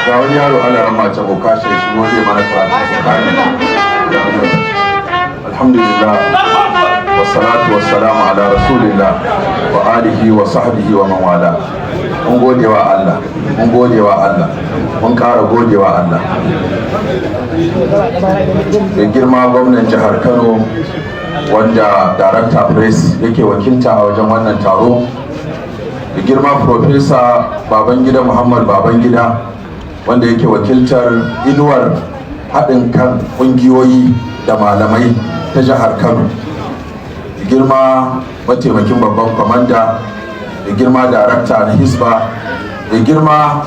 Ga wani yaro ana rama ta ko kashe shi zai mana karatu Qur'ani. Alhamdulillah, wassalatu wassalamu ala rasulillah wa alihi wa sahbihi wa man wala. Mun gode wa Allah, mun gode wa Allah, mun ƙara gode wa Allah. Da girma gwamnan jihar Kano, wanda director press yake wakilta a wajen wannan taro, da girma Professor Babangida Muhammad Babangida, wanda yake wakiltar inuwar haɗin kan ƙungiyoyi da malamai ta jihar Kano, da girma mataimakin babban kwamanda, da girma darakta na Hisba, da girma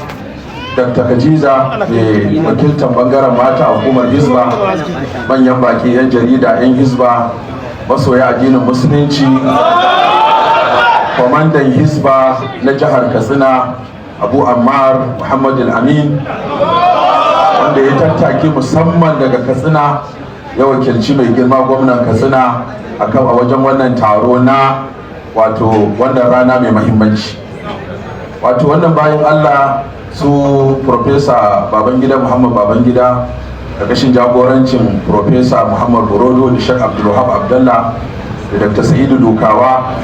Dr. Kajiza mai wakiltar bangaren mata a hukumar Hisba, manyan baki, 'yan jarida, 'yan Hisba, masoya addinin Musulunci, kwamandan Hisba na jihar Katsina, Abu Ammar Muhammad Amin, wanda ya tattaki musamman daga Katsina ya wakilci mai girma gwamnan Katsina a wajen wannan taro na wato wannan rana mai mahimmanci. Wato wannan bayan Allah su Professor Babangida Muhammad Babangida, karkashin jagorancin Professor Muhammad Borodo da Shek Abdulwahab Abdallah da Dr. Sa'idu Dukawa,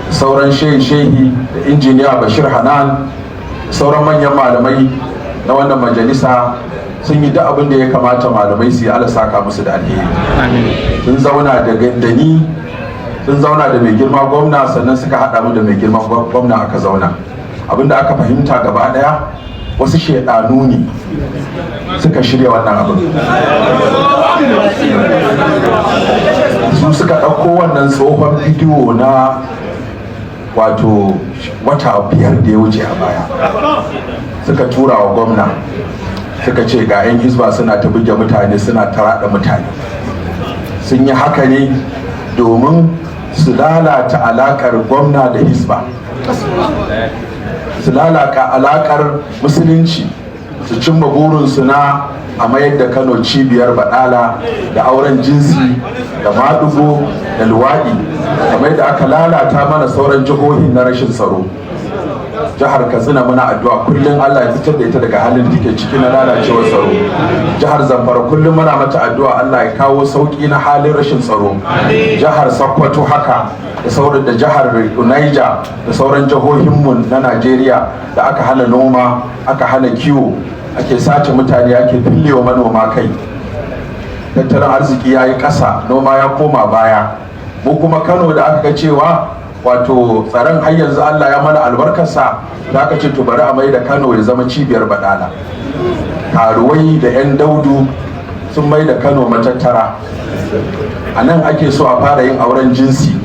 sauran shehi shehi, da Injiniya Bashir Hanan, sauran manyan malamai na wannan majalisa, sun yi duk abin da ya kamata malamai su yi. Allah saka musu da alheri. Sun zauna da ni, sun zauna da mai girma gwamna, sannan suka haɗa mu da mai girma gwamna aka zauna. Abinda aka fahimta gaba ɗaya, wasu shaidanu ne suka shirya wannan abin. Su suka ɗauko wannan tsohon bidiyo na wato wata 5 da ya wuce a baya, suka tura wa gwamna, suka ce ga 'yan Hisba suna ta buge mutane, suna ta raɗa mutane. Sun yi haka ne domin su lalata alakar gwamna da Hisba, su lalata alakar Musulunci, su cimma burinsu na a mayar da Kano cibiyar baɗala da auren jinsi da maɗigo da luwaɗi, kamar yadda aka lalata mana sauran jihohin na rashin tsaro. Jihar Katsina, muna addu'a kullum Allah ya fitar da ita daga halin da take ciki na lalacewar tsaro. Jihar Zamfara, kullum muna mata addu'a Allah ya kawo sauki na halin rashin tsaro. Jihar Sokoto haka, da sauran da jihar Niger da sauran jihohinmu na Najeriya da aka hana noma, aka hana kiwo, ake sace mutane, ake fillewa manoma kai, tattalin arziki ya yi ƙasa, noma ya koma baya. Mu kuma Kano, da aka ga cewa wato tsaron har yanzu Allah ya mana albarkarsa, da aka ce to bari a mai da Kano ya zama cibiyar badala. Karuwai da 'yan daudu sun mai da Kano matattara. A nan ake so a fara yin auren jinsi,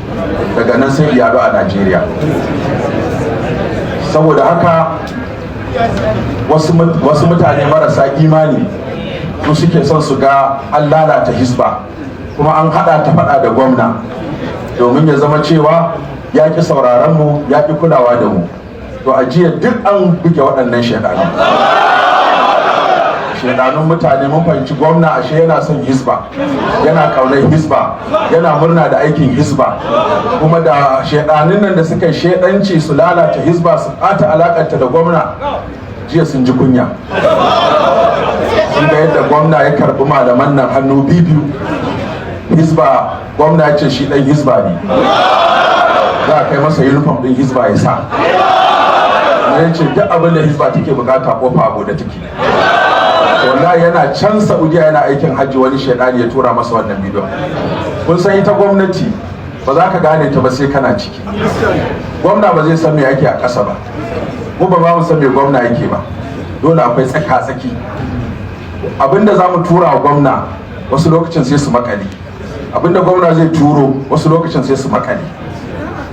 daga nan sai iyalo a Najeriya. Saboda haka wasu mutane marasa imani su suke son su ga an lalata Hisba, kuma an hada ta fada da gwamna domin ya zama cewa ya ƙi sauraron mu, ya ƙi kulawa da mu. To a jiya duk an buge waɗannan shaidanu, shaidanun mutane. Mun fahimci gwamna ashe yana son Hisba, yana kaunar Hisba, yana murna da aikin Hisba. Kuma da shaidanun nan da suka yi shaidanci su lalata Hisba, su ɓata alakarta da gwamna, jiya sun ji kunya. Sun ga yadda gwamna ya karɓi malaman nan hannu biyu. Hisba, gwamna ya ce shi ɗan Hisba ne, za a kai masa uniform ɗin Hisba ya sa. Ya ce duk abin da Hisba take bukata, kofa abu da take. Wallahi yana can Saudiya yana aikin hajji, wani shaidani ya tura masa wannan bidiyon. Kun san ita gwamnati ba za ka gane ta ba sai kana ciki. Gwamna ba zai san me yake a ƙasa ba, mu ba mu san me gwamna yake ba. Dole akwai tsaka-tsaki. Abinda za mu tura wa gwamna, wasu lokacin sai su makale. Abinda gwamna zai turo, wasu lokacin sai su makale.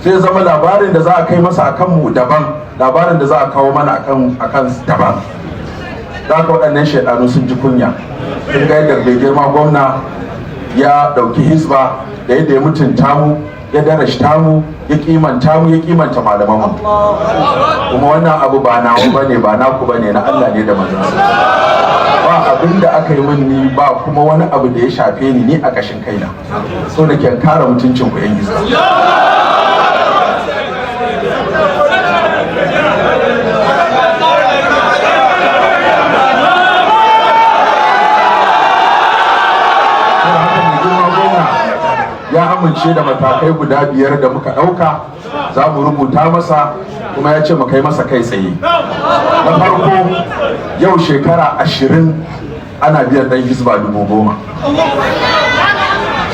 Sai zama labarin da za a kai masa akan mu daban, labarin da za a kawo mana akan daban. Za ka waɗannan shaidanu sun ji kunya. Sun ga yadda mai girma gwamna ya ɗauki Hisba, da yadda ya mutunta mu, ya darashta mu, ya kimanta mu, ya kimanta malaman mu. Kuma wannan abu ba nawa bane, ba naku bane, na Allah ne da manzansa. Ba abin da aka yi min ni ba, kuma wani abu da ya shafe ni ni a kashin kaina. So da ke kare mutuncin ku, yan Hisba. amince da matakai guda 5 da muka ɗauka, za mu rubuta masa kuma ya ce mu kai masa kai tsaye. Na farko, yau shekara 20 ana biyan ɗan hizba 10,000.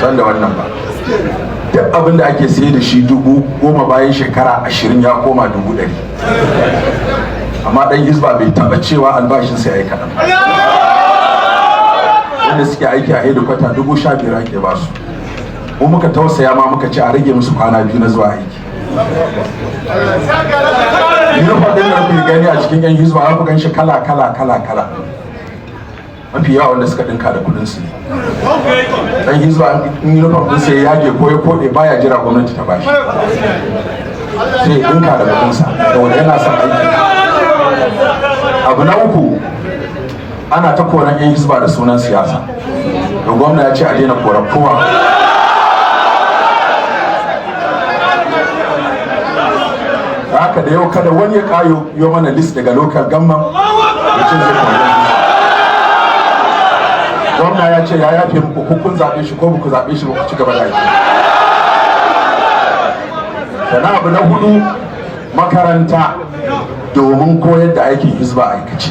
San da wannan ba. Duk abin da ake sayar da shi 10,000 bayan shekara 20 ya koma 100,000. Amma ɗan hizba bai taɓa cewa albashinsa ya yi kaɗan. Wanda suke aiki a hedikwata 15,000 ake ba su. Mu muka tausaya ma muka ce a rage musu kwana 2 na zuwa aiki. Uniform ɗin da kuke gani a cikin yan hizba, za ku gan shi kala kala kala kala. Mafi yawa wanda suka ɗinka da kuɗin su ne. Dan hizba in uniform ɗin sai ya yage ko ya koɗe, baya jira gwamnati ta bashi. Sai ya ɗinka da kuɗin sa saboda yana son aiki. Abu na uku, ana ta koran yan hizba da sunan siyasa. Da gwamna ya ce a daina koran kowa. Haka da yau kada wani ya kayo yo mana list daga local government ya ce zai kori. Gwamna ya ce ya yafe muku, ko kun zaɓe shi ko ku zaɓe shi ba, ku ci gaba da aiki. Sannan abu na hudu, makaranta domin koyar da aikin hizba aikace.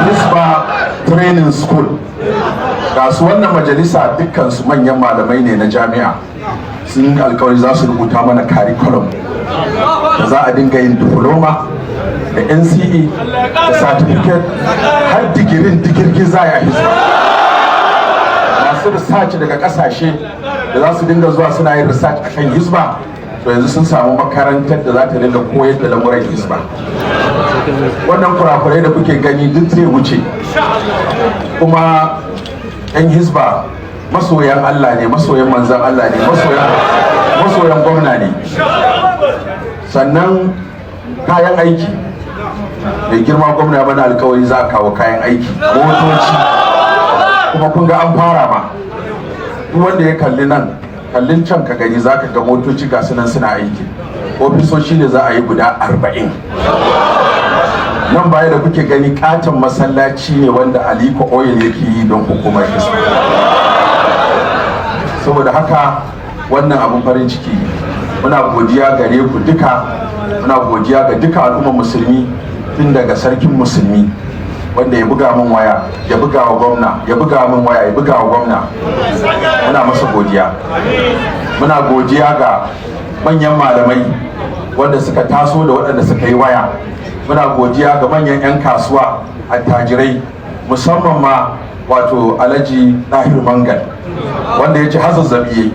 Hizba training school. Ga su wannan majalisa, dukkan su manyan malamai ne na jami'a, sun alkawari za su rubuta mana curriculum da za a dinga yin diploma da NCE da certificate har digirin digirgin za a yi hizba. Masu research daga kasashe da za su dinga zuwa suna yin research akan hizba, to yanzu sun samu makarantar da za ta dinga koyar da lamuran hizba. Wannan kurakurai da kuke gani duk zai wuce, kuma yan hizba masoyan Allah ne, masoyan manzan Allah ne, masoyan gwamna ne. Sannan kayan aiki, mai girma gwamna ya mana alkawari za a kawo kayan aiki, motoci, kuma kun ga an fara ma. Duk wanda ya kalli nan, kallin can ka gani, za ka ga motoci ga su nan suna aiki. Ofisoshi ne za a yi guda 40. Nan baya da kuke gani katon masallaci ne wanda Aliko Oil yake yi don hukumar hizba. Saboda haka wannan abun farin ciki, muna godiya gare ku duka, muna godiya ga duka al'ummar musulmi, tun daga sarkin musulmi wanda ya buga min waya, ya buga wa gwamna, ya buga min waya, ya buga wa gwamna, muna masa godiya. Muna godiya ga manyan malamai wanda suka taso da waɗanda suka yi waya. Muna godiya ga manyan 'yan kasuwa, attajirai, musamman ma wato Alhaji Dahir Mangal wanda ya ci hazazzabi.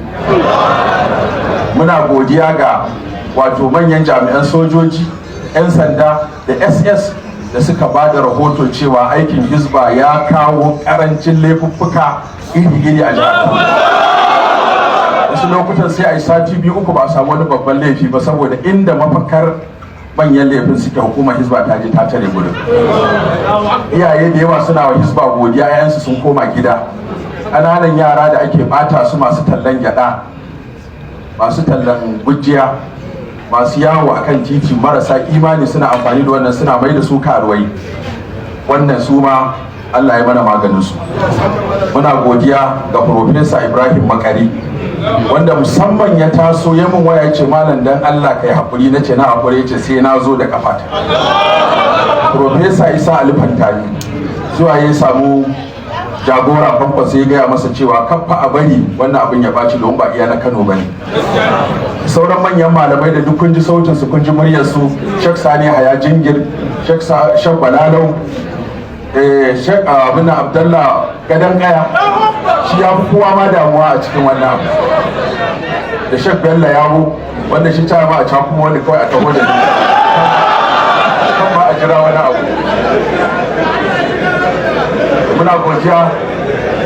Muna godiya ga wato manyan jami'an sojoji, 'yan sanda da SS da suka ba da rahoto cewa aikin hizba ya kawo karancin laifuffuka iri-iri a jihar. Wasu lokutan sai a yi sati 2, 3 ba a samu wani babban laifi ba, saboda inda mafakar manyan laifin suke, hukumar hizba ta je ta tare gudun. Iyaye da yawa suna wa hizba godiya, yayansu sun koma gida. Ƙananan yara da ake bata su, masu tallan gyada, masu tallan gujiya, masu yawo akan titi, marasa imani suna amfani da wannan suna mai da su karuwai. Wannan su ma Allah ya mana maganin su. Muna godiya ga Profesa Ibrahim Makari wanda musamman ya taso ya mun waya, ya ce, "Malam, dan Allah kai hakuri." Na ce, "Na hakuri." Ya ce sai na zo da kafata. Profesa Isa Ali Fantami zuwa ya samu jagora Famfa, sai ya gaya masa cewa kafa a bari wannan abin ya ɓaci, don ba iya na Kano ba ne. Sauran manyan malamai da duk kun ji sautin su, kun ji muryar su, Sheikh Sani Haya Jingir, Sheikh Balalau, Sheikh abin Abdallah Gadan Kaya, shi ya fi kowa ma damuwa a cikin wannan abu, da Sheikh Bello Yabo wanda shi ta ma a cakuma wani kawai a taho da kan ba a jira wani abu. Muna godiya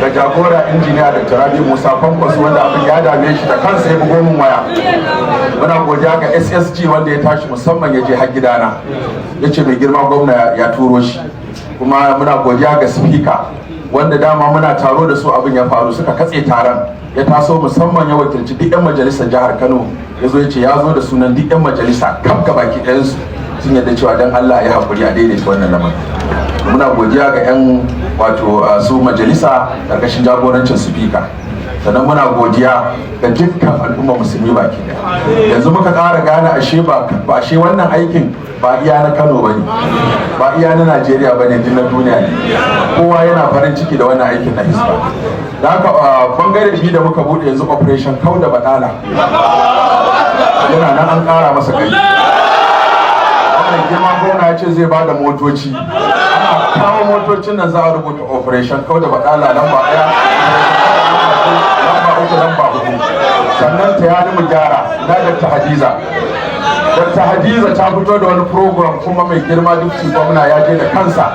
da jagora Injiniya Dr. Rabi Musa Kwankwaso wanda abin ya dame shi, da kansa ya bugo min waya. Muna godiya ga SSG wanda ya tashi musamman ya je har gidana, ya ce mai girma gwamna ya turo shi. Kuma muna godiya ga speaker wanda dama muna taro da su abin ya faru, suka katse taron, ya taso musamman ya wakilci duk 'yan majalisar jihar Kano, ya zo ya ce ya zo da sunan duk 'yan majalisa kaf gabaki ɗayansu, sun yadda cewa don Allah ya haƙuri a daidaita wannan lamarin. Muna godiya ga 'yan wato su majalisa karkashin jagorancin speaker. Sannan muna godiya ga dukkan al'umma Musulmi baki daya. Yanzu muka ƙara gane ashe ba ashe wannan aikin ba iya na Kano bane, ba iya na Najeriya bane, duk na duniya ne. Kowa yana farin ciki da wannan aikin na Hisba. Da haka bangare biyu da muka bude yanzu, Operation Kauda Badala, yana nan an ƙara masa kai. Wannan girma gwamna ya ce zai ba da motoci. Ana kawo motocin nan, za a rubuta Operation Kauda Badala lamba ɗaya, lamba uku, lamba hudu. Sannan ta yani mu gyara na Dr. Hadiza. Dr. Hadiza ta fito da wani program, kuma mai girma deputy gwamna ya je da kansa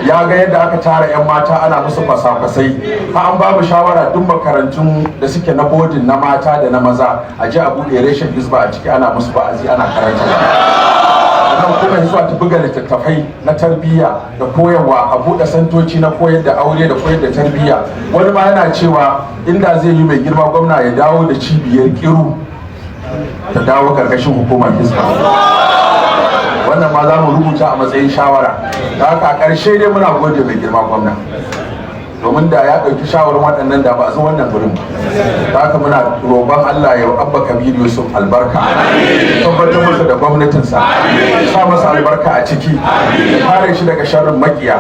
ya ga yadda aka tara 'yan mata ana musu kwasa-kwasai. Ha, an ba mu shawara duk makarantun da suke na boarding, na mata da na maza, a je a buɗe reshen Hisba a ciki, ana musu ba'azi, ana karanta. Sannan kuma Hisba ta buga littattafai na tarbiyya da koyarwa, a buɗe santoci na koyar da aure da koyar da tarbiyya. Wani ma yana cewa inda zai yi, mai girma gwamna ya dawo da cibiyar Kiru ta dawo karkashin hukumar Hisba. Wannan ma za mu rubuta a matsayin shawara. Da haka a ƙarshe dai muna gode mai girma gwamna, domin da ya ɗauki shawarar waɗannan, da ba a zo wannan gurin ba. Da haka muna roƙon Allah ya Abba Kabir Yusuf albarka, tabbatar masa da gwamnatinsa, sa masa albarka a ciki, ya kare shi daga sharrin makiya.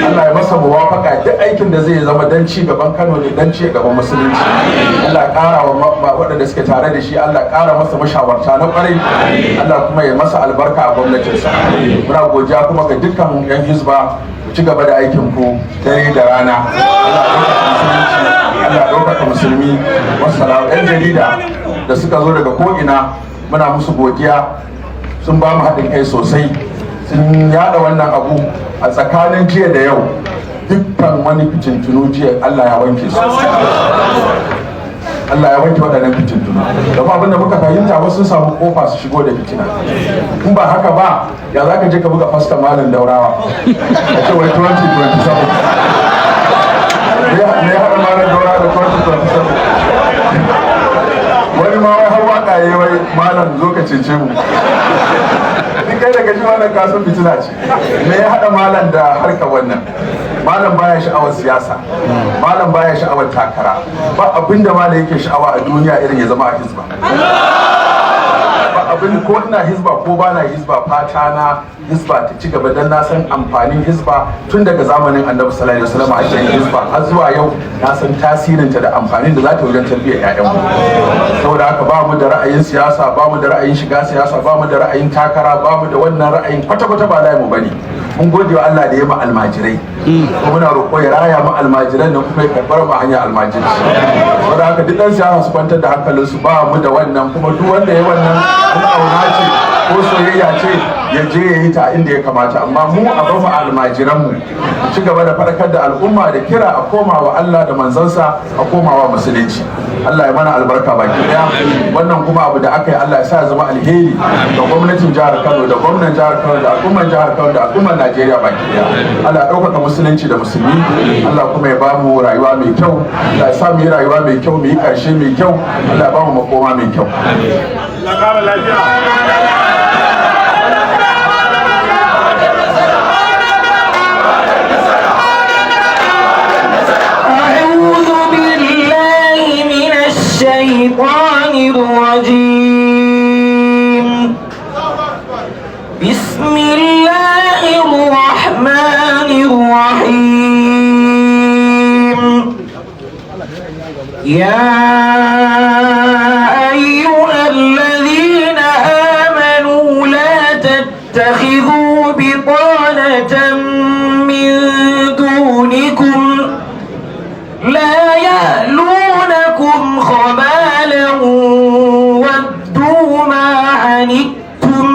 Allah ya masa muwafaka, duk aikin da zai zama dan ci gaban Kano ne, dan ci gaban musulunci. Allah ya ƙara wa waɗanda suke tare da shi, Allah ya ƙara masa mashawarta na ƙwarai, Allah kuma ya masa albarka a gwamnatinsa. Muna godiya kuma ga dukkan 'yan Hizba. Ku ci gaba da aikin ku dare da rana. Allah ɗaukaka musulmi. Wassalam. 'Yan jarida da suka zo daga ko'ina, muna musu godiya. Sun ba mu haɗin kai sosai, sun yada wannan abu a tsakanin jiya da yau. Dukkan wani fitintunu jiya Allah ya wanke su, Allah ya wanke waɗannan fitintunu. Da abin da muka fahimta, wasu sun samu kofa su shigo da fitina. In ba haka ba, ya za ka je ka buga fasta Malam Daurawa a ce wai 2027? Me ya haɗa Malam Daurawa da 2027? Wani ma wai har waka yayi, wai "Malam, zo ka cece mu". Ni kai daga ji wannan kasan fitina ce. Me ya haɗa malam da harkar wannan? Malam baya sha'awar siyasa, malam baya sha'awar takara. Ba abinda malam yake sha'awa a duniya irin ya zama a Hizba. Ba abin, ko ina Hizba ko ba na Hizba, fata na Hizba ta ci gaba, dan na san amfanin Hizba tun daga zamanin Annabi sallallahu alaihi wasallam ake yin Hizba har zuwa yau. Na san tasirinta da amfanin da za ta wajen tarbiyyar ƴaƴanmu. Saboda haka ba mu da ra'ayin siyasa, ba mu da ra'ayin shiga siyasa, ba mu da ra'ayin takara, ba mu da wannan ra'ayin kwata-kwata, ba layi mu bane. Mun gode wa Allah da ya mu almajirai, kuma muna roƙo ya raya mu almajiran nan, kuma ya karɓar mu hanyar almajirci. Saboda haka duk ɗan siyasa su kwantar da hankalinsu, ba mu da wannan. Kuma duk wanda ya wannan, in ƙauna ce ko soyayya ce, ya je ya yi ta inda ya kamata. Amma mu a bamu almajiran mu ci gaba da faɗakar da al'umma da kira a koma wa Allah da manzansa, a komawa musulunci. Allah ya mana albarka baki daya. Wannan kuma abu da aka yi, Allah ya sa ya zama alheri ga gwamnatin jihar Kano da gwamnan jihar Kano da al'umman jihar Kano da al'umman Najeriya baki daya. Allah ya ɗaukaka musulunci da musulmi. Allah kuma ya bamu rayuwa mai kyau. Allah ya sa mu yi rayuwa mai kyau, mu yi ƙarshe mai kyau. Allah ya bamu makoma mai kyau. Allah ƙara lafiya. أعوذ بالله من الشيطان الرجيم. بسم الله الرحمن الرحيم. يا أيها الذين آمنوا، لا تتخذوا بطانة من دونكم لا يألونكم خبالا ودوا ما عنتم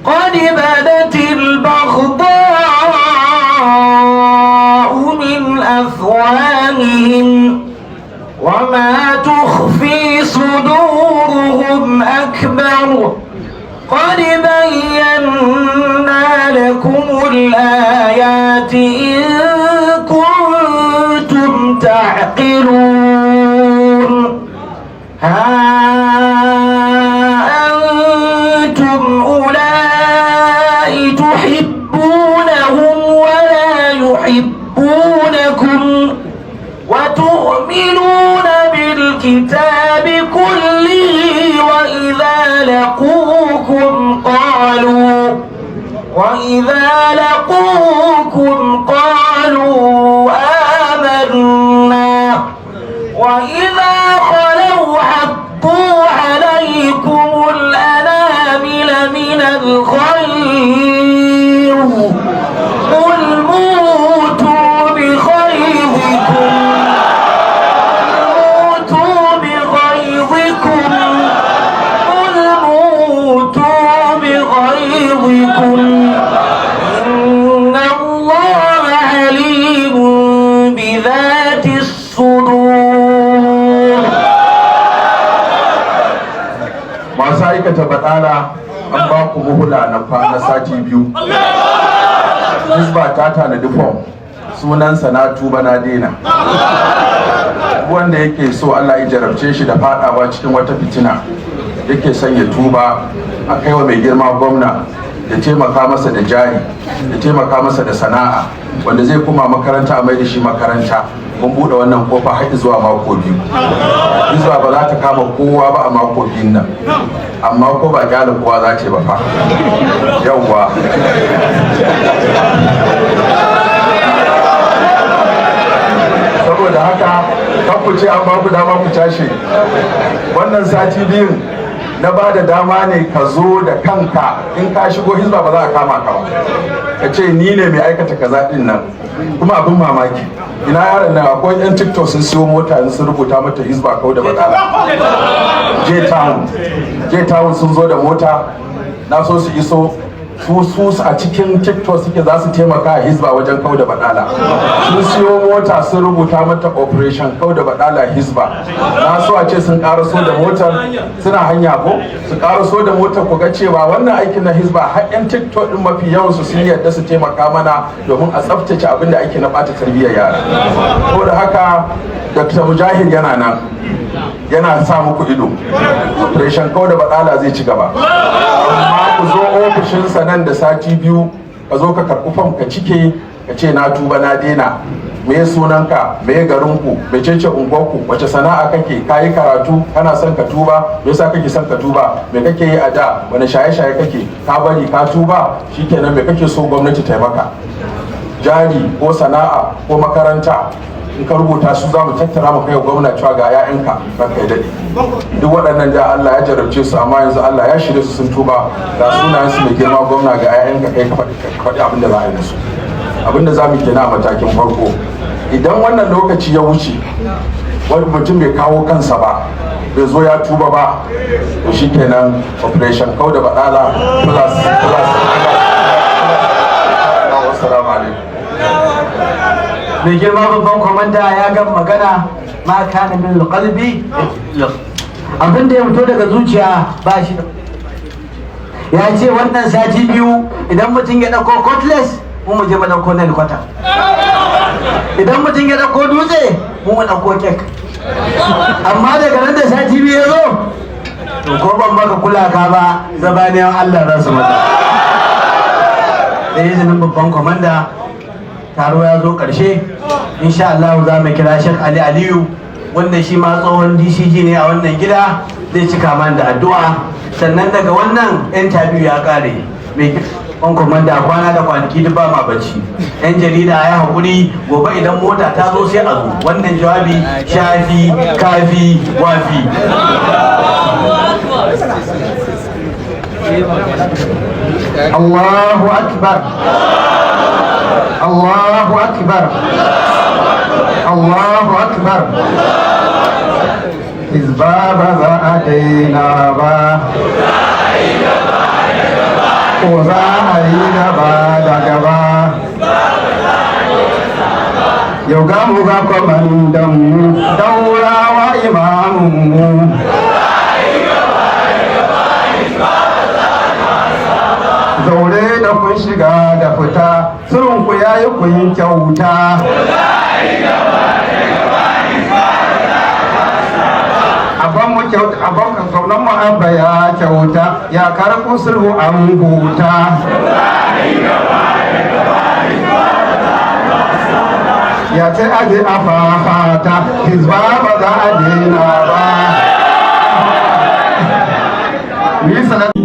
قد بدت البغضاء من أفواههم وما تخفي صدورهم أكبر. قد بينا لكم الآيات إن كنتم تعقلون. ها أنتم أولئك تحبونهم ولا يحبونكم وتؤمنون الكتاب كله وإذا لقوكم قالوا آمنا وإذا خلوا حطوا عليكم الأنامل من الغيظ قل موتوا بغيظكم موتوا بغيظكم قل موتوا بغيظكم إن الله عليم بذات الصدور. Masu aikata baɗala, an ba ku muhula na kwana sati 2. Hisba ta tanadi fom, sunansa "Na tuba na daina". Wanda yake so Allah ya jarabce shi da fadawa cikin wata fitina, yake son ya tuba, a kaiwa mai girma gwamna ya taimaka masa da jari, ya taimaka masa da sana'a, wanda zai kuma makaranta, a mai da shi makaranta. Mun buɗe wannan kofa har zuwa mako 2. Zuwa ba za ta kama kowa ba a mako 2n nan, amma ko ba kyale kowa za ce ba fa. Yawwa, saboda haka kan ku ce an ba ku dama ku tashi. Wannan sati 2n na ba da dama ne ka zo da kanka. In ka shigo Hizba, ba za a kama ka ba. Ka ce, "Ni ne mai aikata kaza din nan." Kuma abin mamaki, ina yaran nan? Akwai yan TikTok sun siyo mota, sun rubuta mata "Hizba kau da baɗala J Town". J Town sun zo da mota. Na so su iso su su a cikin TikTok suke, za su taimaka a Hizba wajen kau da baɗala. Sun siyo mota, sun rubuta mata "Operation Kau da Baɗala Hizba". Na so a ce sun karaso da motar. Suna hanya ko su karaso da motar, ku ga cewa wannan aikin na Hizba, har yan TikTok din mafi yawan su sun yarda su taimaka mana domin a tsaftace abin da ake na bata tarbiyyar yara. Saboda haka Dr. Mujahid yana nan yana sa muku ido. Operation Kau da Baɗala zai ci gaba, amma ku zo ofishinsa nan da sati 2. Ka zo ka karɓi fam, ka cike, ka ce, "Na tuba, na daina." Me sunanka? Me garinku? Mecece unguwarku? Wace sana'a kake? Ka yi karatu? Kana son ka tuba? Me yasa kake son ka tuba? Me kake yi a da? Wani shaye-shaye kake? Ka bari, ka tuba? Shikenan. Me kake so gwamnati ta maka, jari ko sana'a ko makaranta? In ka rubuta su, za mu tattara mu kai wa gwamna cewa ga 'ya'yanka, ranka ya daɗe, duk waɗannan da Allah ya jarabce su, amma yanzu Allah ya shirye su, sun tuba, ga sunayen su. Mai girma gwamna, ga 'ya'yanka, kai ka faɗi abin da za a yi musu. Abin da za mu kenan a matakin farko. Idan wannan lokaci ya wuce, wani mutum bai kawo kansa ba, bai zo ya tuba ba, to shikenan, Operation Kau da Baɗala plus plus plus. Wassalamu alaikum. Mai girma babban kwamanda ya ga magana. Ma kana min qalbi, abin da ya fito daga zuciya ba shi. Ya ce wannan sati 2, idan mutum ya dauko cutlass, mu mu je mu dauko nail cutter. Idan mutum ya dauko dutse, mu mu dauko kek. Amma daga nan da sati 2 ya zo, to ko ban maka kula ka ba, zabaniyan Allah za su mata. Da izinin babban kwamanda, taro ya zo ƙarshe. Insha Allah za mu kira Sheikh Ali Aliyu, wanda shi ma tsohon DCG ne a wannan gida, zai cika man da addu'a. Sannan daga wannan interview ya kare. Mai babban kwamanda, kwana da kwanaki duk ba ma bacci. Yan jarida ya haƙuri, gobe idan mota ta zo sai a zo. Wannan jawabi shafi kafi wafi. الله أكبر، الله أكبر، الله أكبر. Hizba ba za a daina ba, ko za a yi gaba da gaba. Yau ga mu ga kwamandanmu, Daurawa, imamunmu. Zaure da kun shiga da fita, sulhunku ya yi kun kyauta. Abban mu kyauta, abban gwamnan mu Abba ya kyauta, ya karɓo sulhu, an huta. Ya ce aje a fafata, Hizba ba za a daina ba. Ni sanar.